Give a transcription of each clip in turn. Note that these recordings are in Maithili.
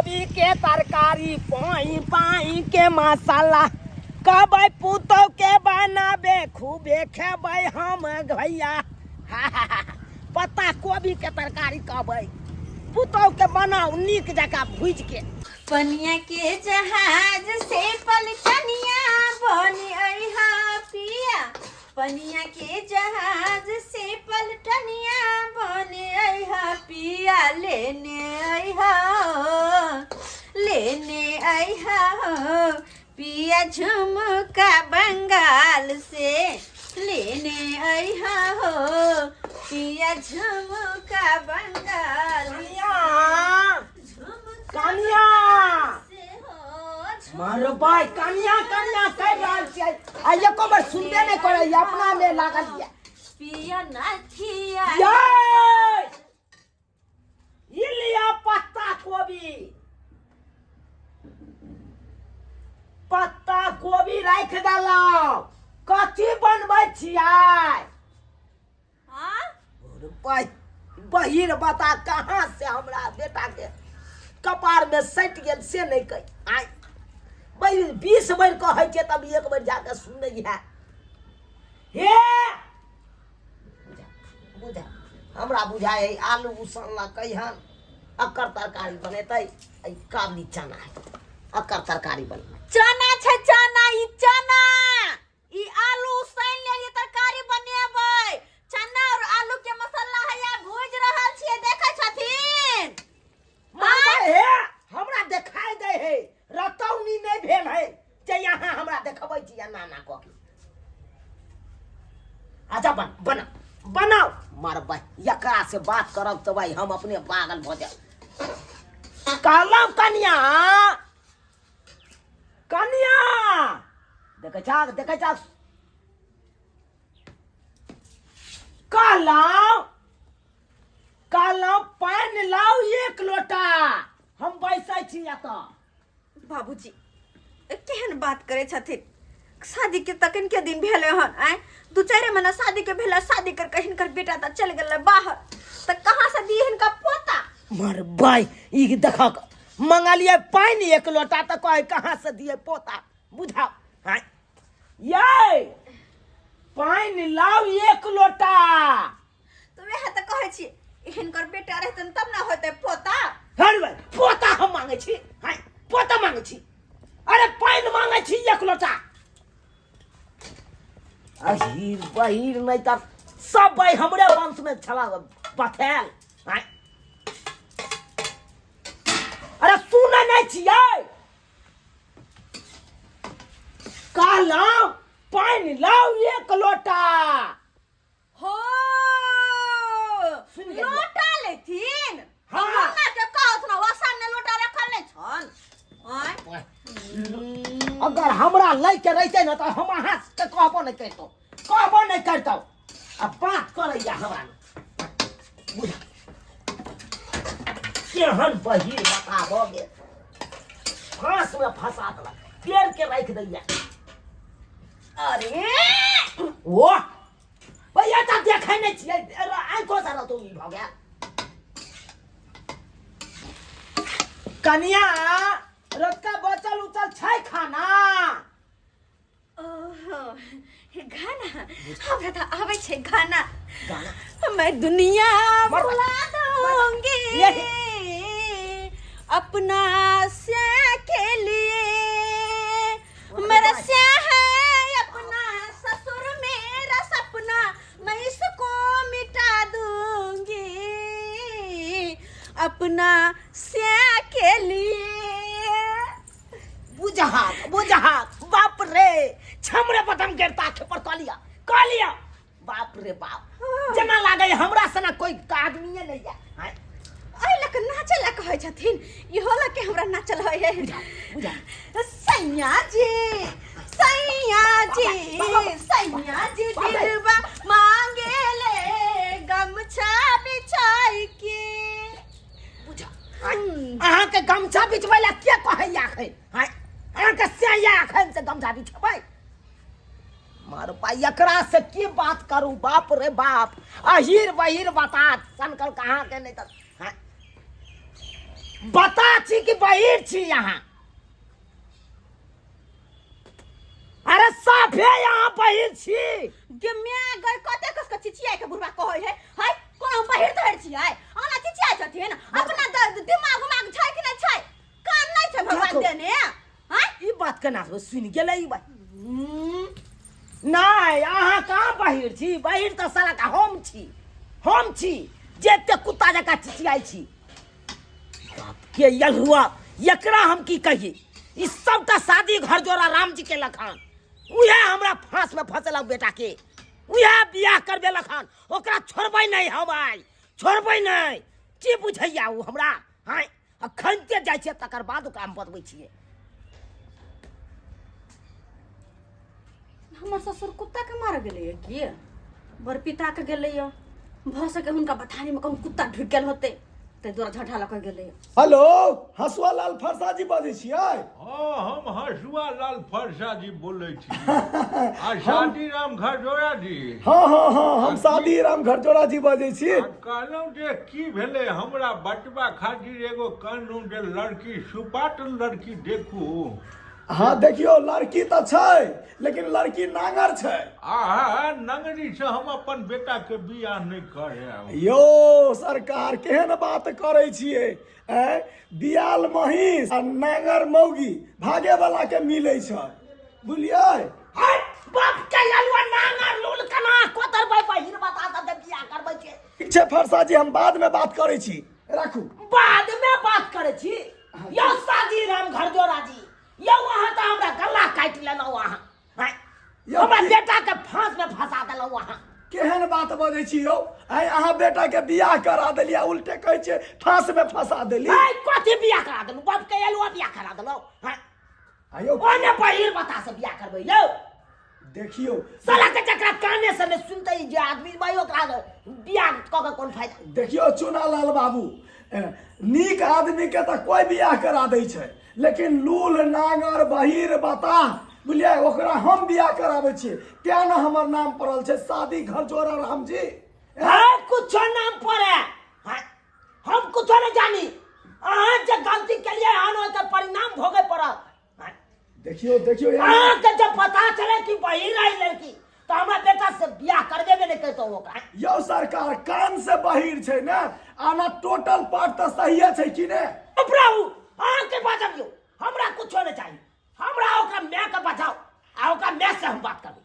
कोबी के तरकारी पाई पाई के मसाला कहबै पुतहु के बनाबे खूबे खेबै हम भैया। पत्ता कोबी के तरकारी कहबै पुतहु के बनाउ नीक जकाँ भूजि के। पनिया के जहाज से पलटनिया बनी अइहा पिया, पनिया के जहाज से पलटनिया बनी अइहा पिया, लेने अइहा लेने अइहा पिया झुमका बंगाल से, लेने अइहा हो पिया झुमका बंगाल कनिया झुमका कनिया से हो मरबै कनिया कनिया कहि रहल छियै आ एको बेर सुनबे नहि करैया, अपना मे लागल यऽ। पिया नथिया यै ई लिअ पत्ता कोबी, पत्ता कोबी राखि देलहुँ। कथी बनबै छियै? हाँ? बहिर बता कहाँ से हमरा बेटा के कपार में सटि गेल से नहीं कही। आय बहिर 20 बेर कहै छियै तब एक बेर जाके सुनै है। हे बुझा हमरा बुझाय है आलू उसनलकै हन, अकर तरकारी बनेतै। ई काबुली चना है, अकर तरकारी बनेतै। चना छै चना, ई चना, ई आलू उसैन लेलियै तरकारी बनेबै। चना और आलू के मसाला हैया भूज रहल छियै, देखै छथिन? मामा हे हमरा देखाय दे है, रतौनी नहीं भेल है जे यहाँ हमरा देखबै छी ना ना कऽ के। अच्छा बन बना बनाओ मरबै, एकरा से बात करब तऽ भाई हम अपने पागल भऽ जायब। कहलहुँ कनिया कनिया देखै छा देखै छा कहलहुँ कहलहुँ पानि लाउ एक लोटा, हम बैसै छी एतऽ। बाबूजी केहन बात करै छथिन? शादी के तखन के दिन भेलै हन? आँय, 2-4 महीना शादी के भेलै, शादी करके हिनकर बेटा तऽ चलि गेलै बाहर, तऽ कहाँ से दी हिनका पोता? मरबै ई देखक, मंगलियै पानि एक लोटा तऽ कहै कहाँ से दियै पोता। बुझाउ आँय यै पानि लाउ एक लोटा। तऽ वएह तऽ कहै छी, हिनकर बेटा रहतन तब ने होतै पोता। हर पोता हम मांगै छी? आँय पोता मांगै छी? अरे पानि मांगै छी एक लोटा। अहीर बहीर नहीं तऽ सब भाई हमरे वंश में छला बथेल। आँय अरे सुनै नहीं छियै? कहलहुँ पानि लाउ एक लोटा। हो सुनि गेलियै। लोटा लेथिन? हाँ। हमरा के कहत न वसान ने लोटा रखल नहीं छन। आँय अगर हमरा लै के रहितै ने तऽ हम अहाँ के कहबो नहि करितहुँ, कहबो नहि करितहुँ। आ बात करैया हमरा बुझा केहन बहिर बता भऽ गेल, फांस में फंसा देलक, पेड़ के राखि दैया। अरे ओ भैया तऽ देखै नहि छियै, आँखो से रतौनी भऽ गेल। कनिया रतका बचल उचल छै खाना? ओहो गाना हमरा तऽ आबै छै गाना। गाना मैं दुनिया मर- भुला दूंगी अपना से के लिए, मेरा से है अपना ससुर मेरा सपना, मैं इसको मिटा दूंगी अपना से के लिए। बुझहाक बुझहाक, बाप रे छमरे बदम गिरता के पर कहलिया कहलिया बाप रे बाप, जेना लागे हमरा सना कोई आदमीए नहीं है। आँय, एहि लऽ कऽ नाचऽ लए कहै छथिन, इहो लऽ के हमरा नाचल होइ है। बुझा बुझा सैया जी सैया जी सैया जी दिलवा मांगे ले गमछा बिछाई के। बुझा अहाँके गमछा बिछबै लए के कहैया एखन? आँय, अहाँके सैया एखन से गमछा बिछेबै? मार पाई एकरा से की बात करू, बाप रे बाप, अहिर बहिर बता सनकल कहाँ के नहीं तऽ। बता छी कि बहिर छी यहाँ? अरे साफे यहाँ बहिर छी। गे माय गय, कते कस के चिचियाय के बुढ़वा कहै है। है कोना हम बहिर धरि छियै, आना चिचियाय छथिन। अपना दिमाग उमाग छै कि नहि छै? कान नहि छै भगवान देखो। देने हैं? ई बात केना सुनि गेलै ई बात? नहि, अहाँ कहाँ बहिर छी? बहिर तऽ साला का हम छी, हम छी जे एते कुत्ता जकाँ चिचियाइ छी। बाप के यलहुआ, एकरा हम की कही? ई सबटा शादी घर जोड़ा राम जी के लखान, उहे हमरा फांस में फंसेलक बेटा के, उहे बियाह करबे लखान। ओकरा छोड़बै नहीं हम, आइ छोड़बै नहीं। की बुझैया ओ हमरा? आँय, अखन जाइ छियै, तकर बाद ओकरा हम बतबै छियै। हमर ससुर कुत्ता के मार गेलैए की बड़ पिता के गेलैए? भऽ सके हुनका बथानी में कहूँ कुत्ता ढुकि गेल होतै, ताहि दुआरे झटा लऽ कऽ गेलैए। हेलो, हसुआ लाल फरसा जी बजै छियै? हाँ, हम हसुआ लाल फरसा जी बोलै छी। आ शादी राम घरजोड़ा जी? हँ हँ हँ, हम शादी राम घरजोड़ा जी बजै छी। आ कहलहुँ जे की भेलै, हमरा बचबा खातिर एगो कहलहुँ जे लड़की, सुपात्र लड़की देखू। हँ, देखियौ, लड़की तऽ छै लेकिन लड़की नांगर छै। आहा, नंगरी से हम अपन बेटा के बियाह नहि करायब। यौ सरकार, केहन बात करै छियै? ऐं, बियाल महींस आ नांगर मौगी भागे वाला के मिलै छै, बुझलियै? हट बाप के अलुआ, नांगर लूल कना कोतर भाई बहिर बता सब जे बियाह करबै छै। ठीक छै फरसा जी, हम बाद में बात करै छी, राखू। बाद में बात करै छी? यौ शादी राम घर जोड़ा जी, यौ अहाँ तऽ हमरा गला काटि लेलहुँ अहाँ। आँय, यौ, हमरा बेटा के फांस में फंसा देलहुँ अहाँ। केहन बात बजै छी यौ? आइ अहाँ बेटा के बियाह करा देलियै, उल्टे कहै छियै फांस में फंसा देली। आइ कथी बियाह करा देलहुँ? बाप के एलुआ बियाह करा देलहुँ? आँय, आयौ, ओने बहिर बता से बियाह करबै यौ? देखियौ, साला के जकरा काने से नहि सुनते जे आदमी भाई, ओकरा बियाह कऽ के कोन फायदा? देखियौ चुना लाल बाबू, नीक आदमी के तऽ कोई बियाह करा दै छै, लेकिन लूल नांगर बहिर बताह, बुझलियै, ओकरा हम बियाह कराबै छियै। तें ने हमर नाम पड़ल छै शादी घर जोड़ा राम जी। है कुछो नाम पड़े है, हम कुछो नहीं जानी। अहाँ जे गलती केलियै हन ओकर परिणाम भोगे पड़त। देखियो देखियो यार, अहाँके जब पता चले कि बहिर आई लड़की तो हमरा बेटा से बियाह करबे नहीं करतो ओकरा। यौ सरकार, कान से बहिर छै ने, आना टोटल पार्ट तऽ सहिए छै कि ने? चुप रहू, अहाँके बाजब यौ, हमरा कुछो नहीं चाहिए। हमरा ओकरा माय के बचाओ आ ओकरा माय से हम बात करबै।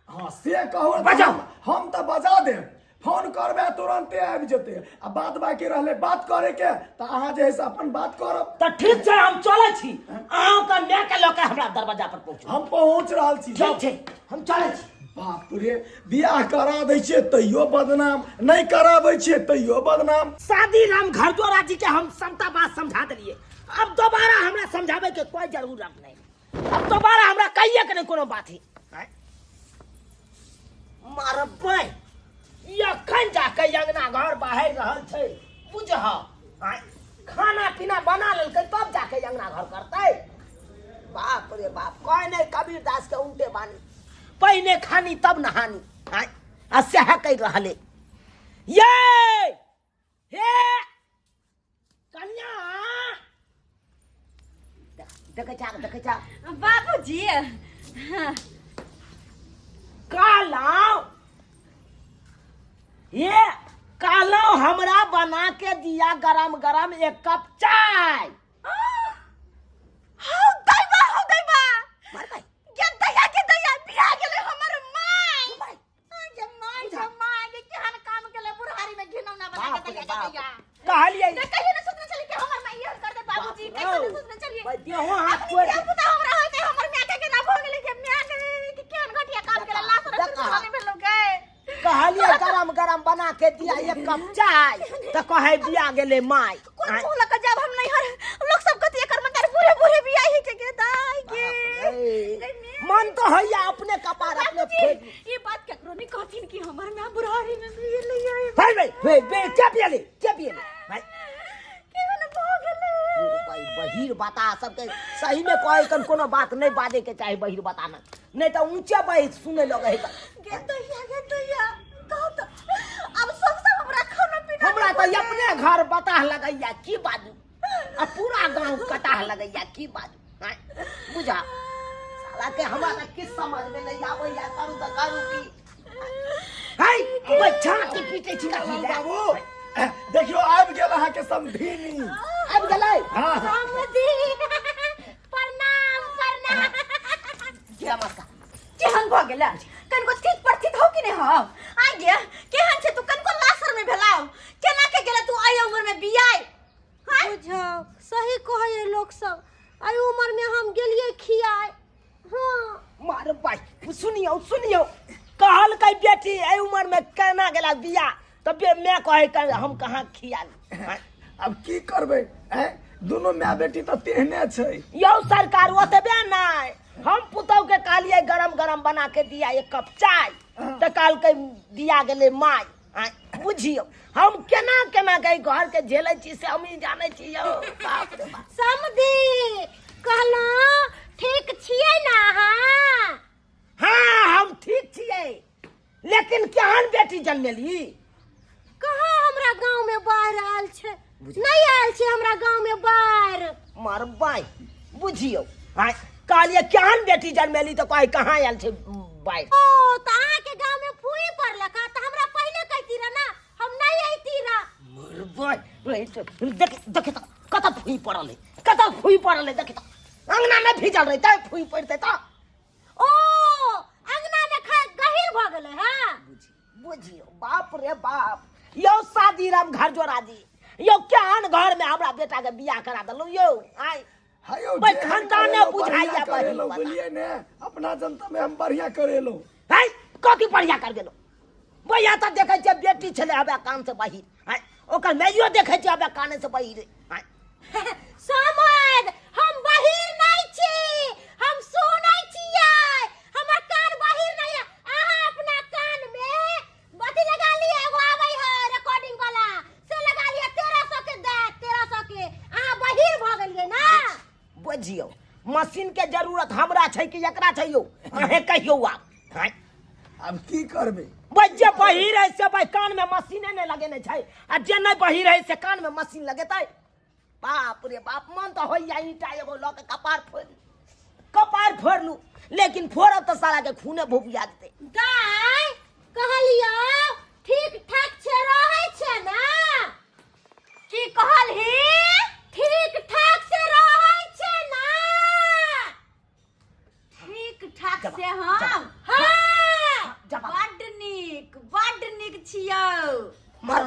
हाँ, से कहू ने। बजाउ। हम तऽ बजा देब, फोन करबै तुरन्ते आबि जेतै। आ बात बाकी रहलै बात करे के, तऽ अहाँ जे है से अपन बात करब। तऽ ठीक छै, हम चलै छी। अहाँ ओकरा माय के लऽ के हमरा दरवाजा पर पहुँचू। हम पहुँच रहल छी। ठीक छै, हम चलै छी। बाप रे, बियाह करा दै छियै तैयो बदनाम, नहि कराबै छियै तैयो बदनाम। शादी राम घर जोड़ा जी के हम सबटा बात समझा देलियै। अब दोबारा हमरा समझाबै के कोई जरूरत नहीं। अब दोबारा हमरा कहिए के नहीं कोनो बात ही मारबै। ई अखन जाके अंगना घर बाहर रहल छै, बुझह। आँय, खाना पीना बना लेलकै तब जाके अंगना घर करतै। बाप रे बाप, कहे नहीं कबीर दास के उल्टे बानी, पहिने खानी तब नहानी। आँय, आ सएह कहि रहले ये हे कनिया। देखै छा, देखै छा? बाबूजी। कहलहुँ ये, कहलहुँ हमरा बना के दिया गरम गरम एक कप चाय। हौ दैबा, हौ दैबा। मारबै। गे दैया, गे दैया, बियाह गेलै हमर माय। माय। गे माय, गे माय, गे केहन काम केले बुढ़ारी में घिनौना बना बाप के रे दैया, गे बाप। दैया। कहलियै ने कहियो ने सोचने छलियै कि हमर माय एहन कर दे बाबूजी, कहियो ने सोचने छलियै। भाई, देहो हाथ अखनी तोड़ि धिया पुता हमरा होइते हमर माय के केना भऽ गेलै? के माय के कि केहन घटिया काम केले, लाश देखा। रख नहीं भेलौ गे। कहलियै गरम गरम बना के दिया एक कप चाय, तऽ कहै बिया गेलै माय। कोन मुंह लऽ कऽ जाब हम नैहर? लोक सब कहती एकर मतलब बूढ़े बूढ़े बियाही के। गे दाई गे, ए, मन तो होइया अपने कपार अपने बाबूजी, फेंक। ई बात केकरो नहीं कहथिन कि हमर माय बुढ़ारी में बियलै। भाई भाई भाई भाई, क्या पियले, क्या पियले भाई? केहन भऽ गेलै? भाई, बहिर बता सबके सही में कहै कन कोनो बात नहीं बाजे के चाही बहिर बताना, नहीं तो ऊंचे बहिर सुने लगे है। गे दैया, गे दैया, कहू तऽ अब सब सब हमरा खाना पीना हमरा नहि तऽ बनतै। अपने घर बताह लगैया, की बाजू? आ पूरा गांव कटाह लगैया की बाजू आँय, बुझा साला के हमरा तऽ किछु समझ में नहीं आबैया करू तऽ करू की है बच्चा के पीटे छी कथी लए? बाबू देखियो आबि गेल अहाँके समधिनी आबि गेलै हाँ हाँ समधी प्रणाम प्रणाम नमस्कार केहन भऽ गेलै कनिको थित पर थित हो कि नहि हो आ गे केहन छै तू कनिको लासर में भेलाव केना के गेलै तू एहि उम्र में बियाय बुझाओ सही कहैए लोक सब एहि उम्र में हम गेलियै खियाए हाँ मार भाई सुनियो सुनियो कहलकै बेटी एहि उम्र में केना गेला बिया तऽ बे मैं कहै के हम कहाँ खिया आब की करबै आँय दुनू माय बेटी तऽ तेहने छै यौ सरकार ओतबे नहि हम पुतहु के कहलियै गरम गरम बना के दिया एक कप चाय तऽ कहलकै दिया गेलै माय आँय, बुझियौ हम केना केना के घर के झेलै छी से हमही जानै छी यौ बाप रे बाप समधी कहलहुँ ठीक छियै ने अहाँ हाँ हम ठीक छियै लेकिन केहन बेटी जन्मेली कहाँ हमरा गाँव में बाढ़ि आयल छै नहि आयल छै हमरा गाँव में बाढ़ि मरबाई बुझियौ आँय कहलियै केहन बेटी जन्मेली तऽ कहै कहाँ आयल छै बाढ़ि ओ तऽ अहाँके गाँव में फूही पड़लक हँ, तऽ हमरा पहिले कहती रह ना हम नहीं अयती रह मरबाई देख देख तऽ कतऽ फूही पड़ल है कतऽ फूही पड़ल है देख तऽ अंगना नहि भीजल रहै तैं फूही पड़तै तऽ ओ अंगना में खा गहीर भ गेलै हां बुझियो बाप रे बाप यौ शादी राम घर जोड़ा दी यौ केहन घर में हमरा बेटा के बियाह करा देलहुँ यौ आय हायो भाई जेहन खानदाने करेलहुँ, बुझाइया बढ़िआँ करेलहुँ बहिन बुझलियै ने अपना जनता में हम बढ़िया करेलहुँ है कथी बढ़िया कर गेलहुँ भैया तऽ देखै छियै बेटी छलै हवे कान से बहिर आय ओकर माइयो देखै छियै हवे काने से बहिर आय समद हम बहिर नहीं छी हम सुनै छियै हमर कान बहिर नहीं है अहाँ अपना कान में अथी लगा लिअ एगो आबै है रिकॉर्डिंग वाला से लगा लिअ 1300 के दे 1300 के अहाँ बहिर भऽ गेलियै ना बुझियौ मशीन के जरूरत हमरा छै कि एकरा छै यौ अहें कहियौ आब आँय आब की करबै भाई जे बहिर है से भाई कान में मशीने नहीं लगेने छै आ जे नहीं बहिर है से कान में मशीन लगेतै बाप रे बाप मन तऽ होइया ईंटा एगो लऽ के कपार फोड़ कपार फोड़लू लेकिन फोड़ब तऽ साला के खूने भुबिया देतै दाय कहलियौ ठीक ठाक छै रहै छै ना की कहलही ठीक ठाक से रहै छै ना ठीक ठाक से हम हाँ जवाब बड्ड नीक बड्ड नीक छियौ मर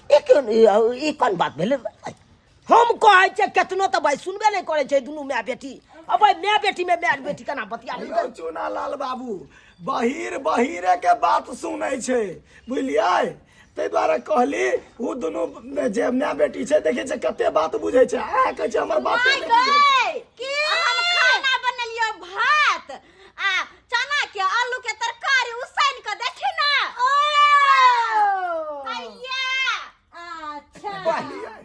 ई कोन बात भेलै हम कहै छियै केतनो तऽ भाई सुनबे नहि करै छै दुनू माय बेटी अब भाई माय बेटी में माय बेटी केना बतिया यौ चूना लाल बाबू बहिर बहिरे के बात सुनै छै बुझलियै ताहि दुआरे कहली ओ दुनू जे माय बेटी छै देखै छै कते बात बुझै छै अहाँ कहै छै हमर बाते नहि बुझै छै। की हम खाना बनेलियो भात आ चना के आलू के तरकारी उसैन के देखी ना ओ हैया अच्छा बुझलियै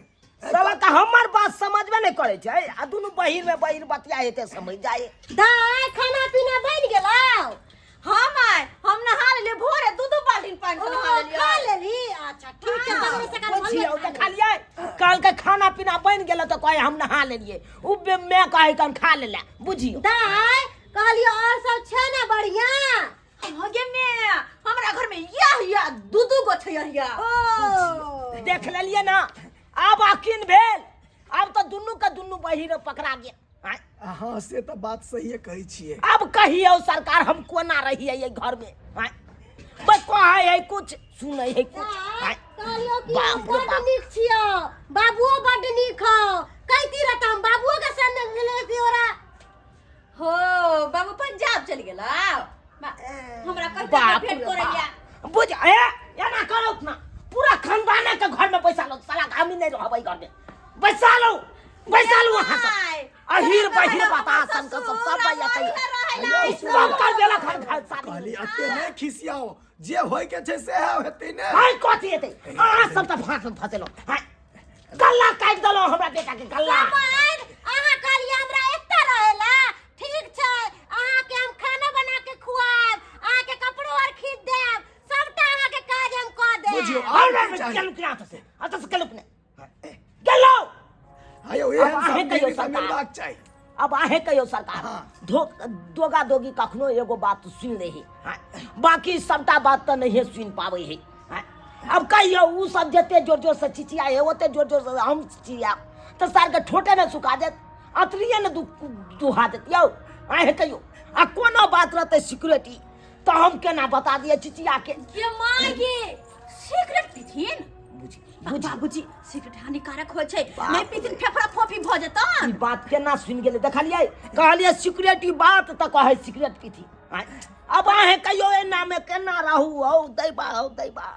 साला तऽ हमर बात समझबे नहि करै छै आ दुनू बहिर में बहिर बतिया हेतै समझ जाए दाय खाना पीना बनि गेलौ हम आय हम नहा लेलियै भोरे दू दू बाल्टीन पानि से ओ नहा लेलियै खा लेली अच्छा ठीक छै सवेरे सकाल बुझियौ देखलियै कहलकै खाना पीना बनि गेलै तऽ कहै हम नहा लेलियै उ मैं कहै कन खा लेले बुझियौ दाय कहलियै और सब छै ने बढ़िया हो गे मे हमरा घर में यह यह दू दू गो छै यह यह ओ देख लेलियै ना आब अकिन भेल आब तऽ दुनू के दुनू बहिर पकड़ा गेल आँय? हँ से तऽ बात सहिए कहै छियै अब कहियौ सरकार हम कोना रहियै एहि घर में आँय? बस कहै है कुछ सुनै है कुछ आँय? कहलियौ कि बाप रे बड्ड बाप। नीक छियौ बाबुओ बड्ड नीक हौ कहती रहता हम बाबुओ के संग लेती ओरा हो बाबू पंजाब चल गेला हमरा कहिया बाप भेंट रे करैया बाप। बुझ ए एना करो ना पूरा खानदाने के घर में पैसा लो साला हम ही नहीं रहबै घर में बैसा लो बैसा लो वहां से अहिर बहिर बता सन सब सब भैया कहियो सब कर देला घर घर शादी कहली एते नहि खिसियाओ जे होय के छै सएह हेतै ने हाय कथी हेतै अहाँ सब तऽ फांस में फसेलो हाय गल्ला काटि देलहुँ हमरा बेटा के गल्ला सामान अहाँ कहलियै हमरा एतऽ रहेला ठीक छै अहाँके हम खाना बना के खुआएब अहाँके कपड़ो आर खींच देब सबटा अहाँके काज हम कऽ देब बुझियौ और आर की चाही गेलु कि ना से अतऽ से गेलु कि ना गेलु देखियौ एहन अब अहें सब कहियौ तऽ सरकार। मिलबाक चाही। अब अहें कहियौ सरकार। हाँ। दोगा दोगी कखनो एगो बात सुनि लै है। हाँ, बाकी सबटा बात तऽ नहिए सुनि पाबै है। हाँ, अब कहियौ उ सब जते जोर जोर से चिचिया है ओते जोर जोर से हम चिचियाब तऽ सारके ठोटे ने सुखा देत, अतरिये ने दुहा देत यौ। अहें कहियौ आ कोनो बात रहतै सिक्योरिटी तऽ हम केना बता दियै चिचिया के? ये माँ ये सिगरेट पीथिन? बुझी बुझी बाबूजी, सिगरेट हानिकारक होइ छै। बाप नहि पीथिन फेफड़ा फोफी भऽ जेतन। ई बात केना सुनि गेलै? देखलियै, कहलियै सिक्रेट ई बात तऽ कहै सिगरेट पीथी। आँय, अब अहें कहियो एना मे केना रहू? हौ दैबा, हौ दैबा,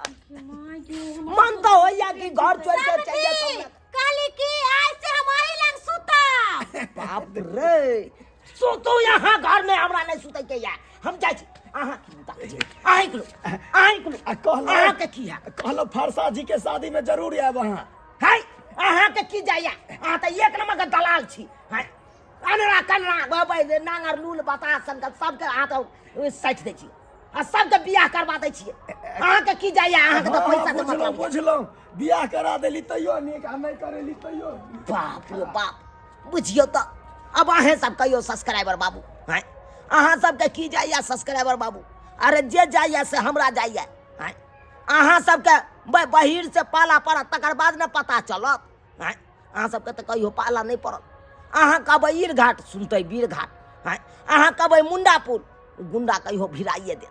मन तऽ होइया कि घर छोड़ि के चलि जाय। कहली कि आज से हम अही लग सुतब। बाप रे, सुतू यहाँ घर में, हमरा नहीं सुतै के या, हम जाइ छी। अहाँ की ताकै छी? अहाँ कुलो, अहाँ कुलो। आ कहलहुँ, अहाँ के की है? कहलहुँ फरसा जी के शादी में जरूर आयब अहाँ। है, अहाँ के की जाइया? अहाँ तऽ एक नंबर के दलाल छी। है, अनरा कनरा बाबा जे नांगर लूल बता सनक सबके अहाँ तऽ साटि दै छी आ सबके बियाह करवा दै छियै। अहाँ के की जाइया? अहाँ के तऽ पैसा से बुझलहुँ मतलब। बुझलहुँ, बियाह करा देली तैयो नीक आ नहि करेली तैयो नीक। बाप रे बाप, बुझियौ तऽ अब अहें सब कहियौ सब्सक्राइबर बाबू, हैं, अहाँ सबके की जाइया सब्सक्राइबर बाबू? अरे जे जाइया से हमरा जाइया। हैं, अहाँ सबके बहिर से पाला पड़त तकर बाद ने पता चलत। हैं, अहाँ सबके तऽ कहियो पाला नहि पड़ल। अहाँ कहबै ईर घाट सुनतै वीर घाट। हैं, अहाँ कहबै मुंडा पुल, गुंडा कहियो भिड़ाइए देत।